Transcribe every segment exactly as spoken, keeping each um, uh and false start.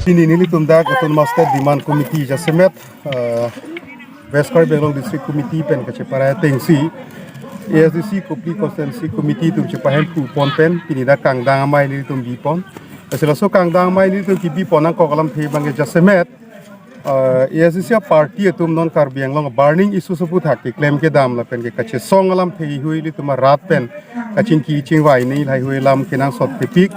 Pini nelitum dak Autonomous State Demand Committee jasemet, eh, West Karbi Anglong District Committee pen kacheparai atengsi A S D C Kopili Constituency Committee atum chepahemphu pon pen pini dak kangdang amei nelitum bipon. Lasi laso kangdang amei nelitum kibipon nangkok alamthe abangke jasemet, eh, A S D C party atum non Karbi Anglong burning issues aphuthak keklem kedam lapen ke kachesong alamthe heihui ilitum arat pen kachingki chingvai ni laheihui alam kenangsot kepik.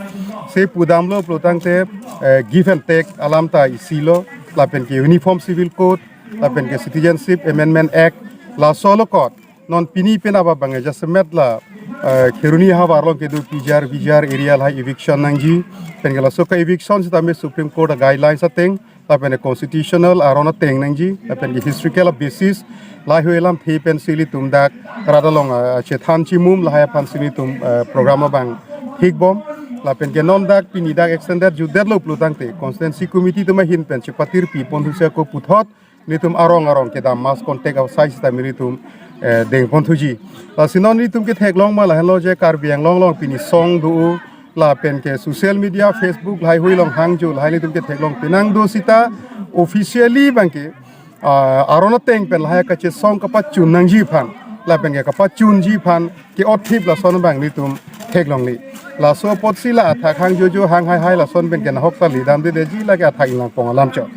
Se pudamlo pulotangte, eh, give and take alam ta isilo, lapen ke Uniform Civil Code, lapen ke Citizenship Amendment Act, laso along kot non pini pen abang abangke jasemet la, eh, Kheroni ahavar along kedo P G R, V G R area lahai eviction nangji, pen ke laso ka eviction sitame Supreme Court a guidelines ateng, lapen ke constitutional aron ateng nangji, lapen ke historical basis, laheihui alamthe pensi ilitum dak rat along, eh, chethan chimum lahai aphansi ilitum, eh, program abang thikbom, lapen ke non dak pini dak extended jutdetlo pulotangte Constituency Committee atum ahin pen chepatirpi ponthusi ako puthot nelitum arong arong kedam mass contact asai sitame nelitum, eh, dengponthuji. Lasi non nelitum ketheklong ma lahenlo je Karbi Anglong along pini song do lapen ke social media, Facebook laheihui along hangjo lahai nelitum ketheklong penang do sita officially abangke, ah, aron ateng pen lahai kachesong kapachun nangji aphan lapen ke kapachunji aphan ke-othip lason abang nelitum theklongle. Laso apotsi la athak hangjojo hang haihai lason pen ke nahok ta ledamdedetji lake athak inglangpong alam chot.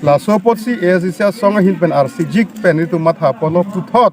Laso apotsi A S D C asong ahin pen arsijik pen nelitum matha ponlo puthot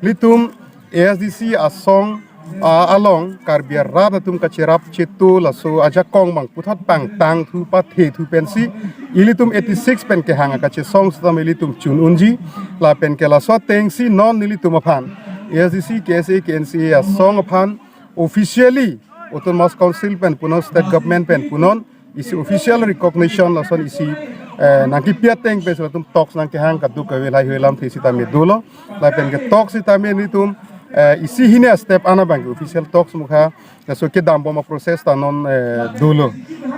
nelitum A S D C asong, ah, along Karbi arat atum kacherap chetu laso ajakong abang puthot pangtangthu pathethu pensi ilitum eighty-six pen kehang akachesong sitame ilitum chun unji, lapen ke laso atengsi non nelitum aphan A S D C, K S A, K N C A asong aphan officially Autonomous Council pen punon, State Government pen punon, isi official recognition lason isi, eh, nangkepi ateng pensi latum talks nangkehang kadokave laheihui alamthe sitame dolo, lapen ke talks sitame nelitum, eh, isi hini step an abangke official talks mukha laso kedambom aprocess ta non, eh, dolo.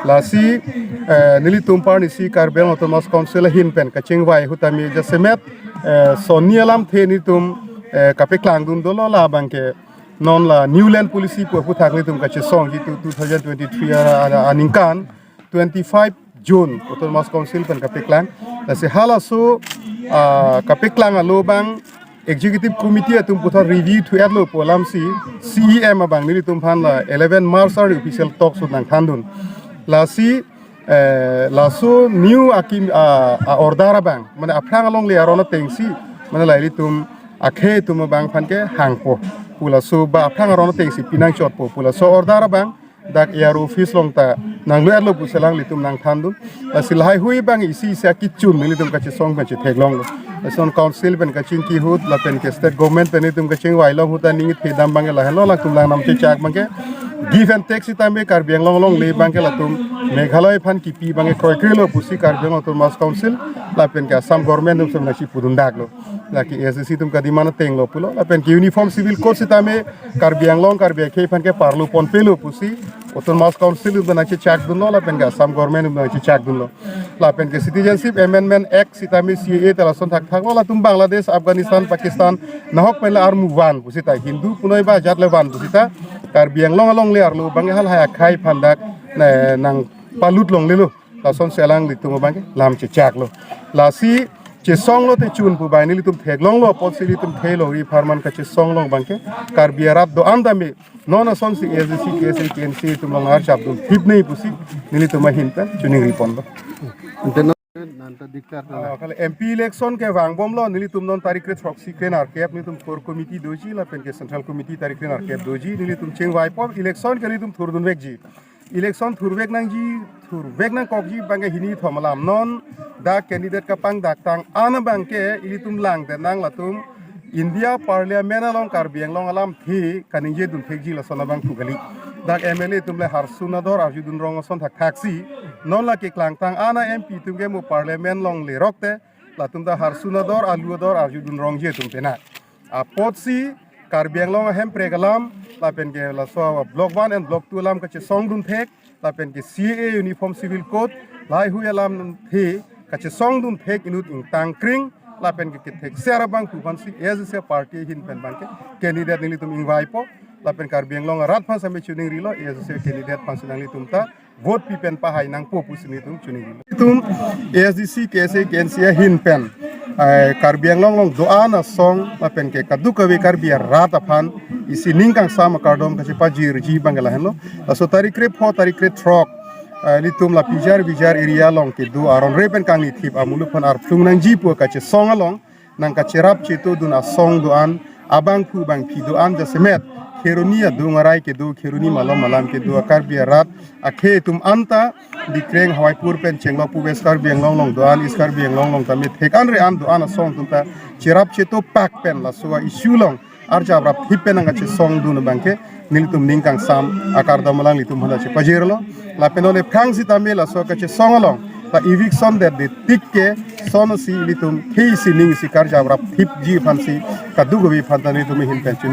Lasi, eh, nelitum aphan isi Karbi Anglong Autonomous Council ahin pen kachingvai ahut tame jasemet, eh, sonni alamthe nelitum, eh, kapeklangdun dolo, labangke non la New Land Policy pu aphuthak nelitum kachesongji tu two thousand twenty-three a, a, aningkan twenty-five June Autonomous Council pen kapeklang. Lasi halaso, ah, kapeklang alo abang Executive Committee atum puthot review thu-etlo pu alamsi C E M abang nelitum aphan la eleven March arni official talks ahut nangthandun. Lasi, eh, laso new akim, ah, a-order abang, mane aphrang alongle aron atengsi, mane la ilitum akhei atum abang aphan kehangpo pu laso ba aphrang aron atengsi pinangchotpo pu laso order abang dak A R O office along ta nanglo-etlo pusi alanglitum nangthandun. Lasi laheihui abang isi isi akichun nelitum kachesong pen chetheklonglo. Lason council pen kachingki ahut lapen ke state government pen nelitum kachingvai long ahut ta ning ithe dam abangke lahenlo, latum lang nam chechak abangke give and take sitame Karbi Anglong alongle abangke latum Meghalaya aphan kipi abangke kroikrelo pusi Karbi Anglong Autonomous Council lapen ke Assam government atum si nangchipudundaklo. Lake A S D C atum kademand atenglo pulo, lapen ke Uniform Civil Code sitame Karbi Anglong Karbi akhei aphan ke parlu ponpelo pusi Autonomous Council atum nangchechakdunlo lapen ke Assam government atum nangchechakdunlo. Lapen ke Citizenship Amendment Act sitame C A A ta lason thakthaklo, latum Bangladesh, Afghanistan, Pakistan, nahok pen la armu van pusita, Hindu punoi ba ajat le van pusita, Karbi Anglong alongle arlo abangke halahai akhei aphan dak, ne, nangpalut longlelo. Lasonsi alanglitum abangke lam chechaklo. Lasi chesonglo te chun pu abang nelitum theklonglo, apotsi nelitum theklongri apharman kachesong along abangke Karbi arat do-an tame non asonsi A S D C, K S A, K N C A atum along archapdun thipnei pusi nelitum ahin pen choningri ponlo. Ante non nanta declare Ah, kali M P election kevangbomlo, nelitum non tarik kre throksi kre nerkep nelitum core committee doji lapen ke central committee tarik kre nerkep doji, nelitum chingvaipo, election ke nelitum thurdunvekji. Election thurvek nangji, thurvek nangkokji abangke hini thom alam. Non dak candidate kapangdaktang an abangke ilitum langdet nang latum India Parliament along Karbi Anglong alamthe kaningjedun thekji lason abang thu kali. Dak M L A atum le harsun ador arjudun rong ason thakthaksi. Non la keklangtang an a-M P atum ke mo Parliament along lerok te latum ta harsun ador alu ador arjudun rongji atum pena. Apotsi Karbi Anglong ahemprek alam lapen ke laso Block one and Block two alam kachesongdun thek, lapen ke C A A, Uniform Civil Code, laheihui alamthe kachesongdun thek inut ingtangkring, lapen ke kethekser abang pu aphansi A S D C party ahin pen abangke candidate nelitum ingvaipo, lapen Karbi Anglong arat aphan same choningrilo, A S D C candidate aphansi nanglitum ta vote pi pen pahai nangpo pusi nelitum choningri. Itum A S D C, K S A, K N C ahin pen, eh, Karbi Anglong along do-an asong lapen ke kadokave Karbi arat aphan isi ning kangsam akardom kachepajirji abang ke lahenlo. Laso tarik krepho, tarik krethrok, eh, ilitum la Pijar Bijar area along kedo aron re pen kangnithip amulu aphan arplung nangji pu kachesong along nangkacherap chetodun asong do-an, abangphu bangphi do-an jasemet Kheroni adung arai kedo, Kheroni malom malam kedo a-Karbi arat akhei atum anta Dikreng Hawaipur pen Chenglopu, West Karbi Anglong along do-an, East Karbi Anglong along tame thek-an re-an do-an asong atum ta cherap cheto pak pen laso a-issue along arjap rapthip pen nangkachesongdun abang ke nelitum ning kangsam akardom alanglitum aphan ta chepajirlo. Lapen ole aphrang sitame laso kachesong along ta eviction det det tik ke sonsi ilitum khei isi ning isi karjap rapthipji aphansi kadokave aphan ta nelitum ahin pen chun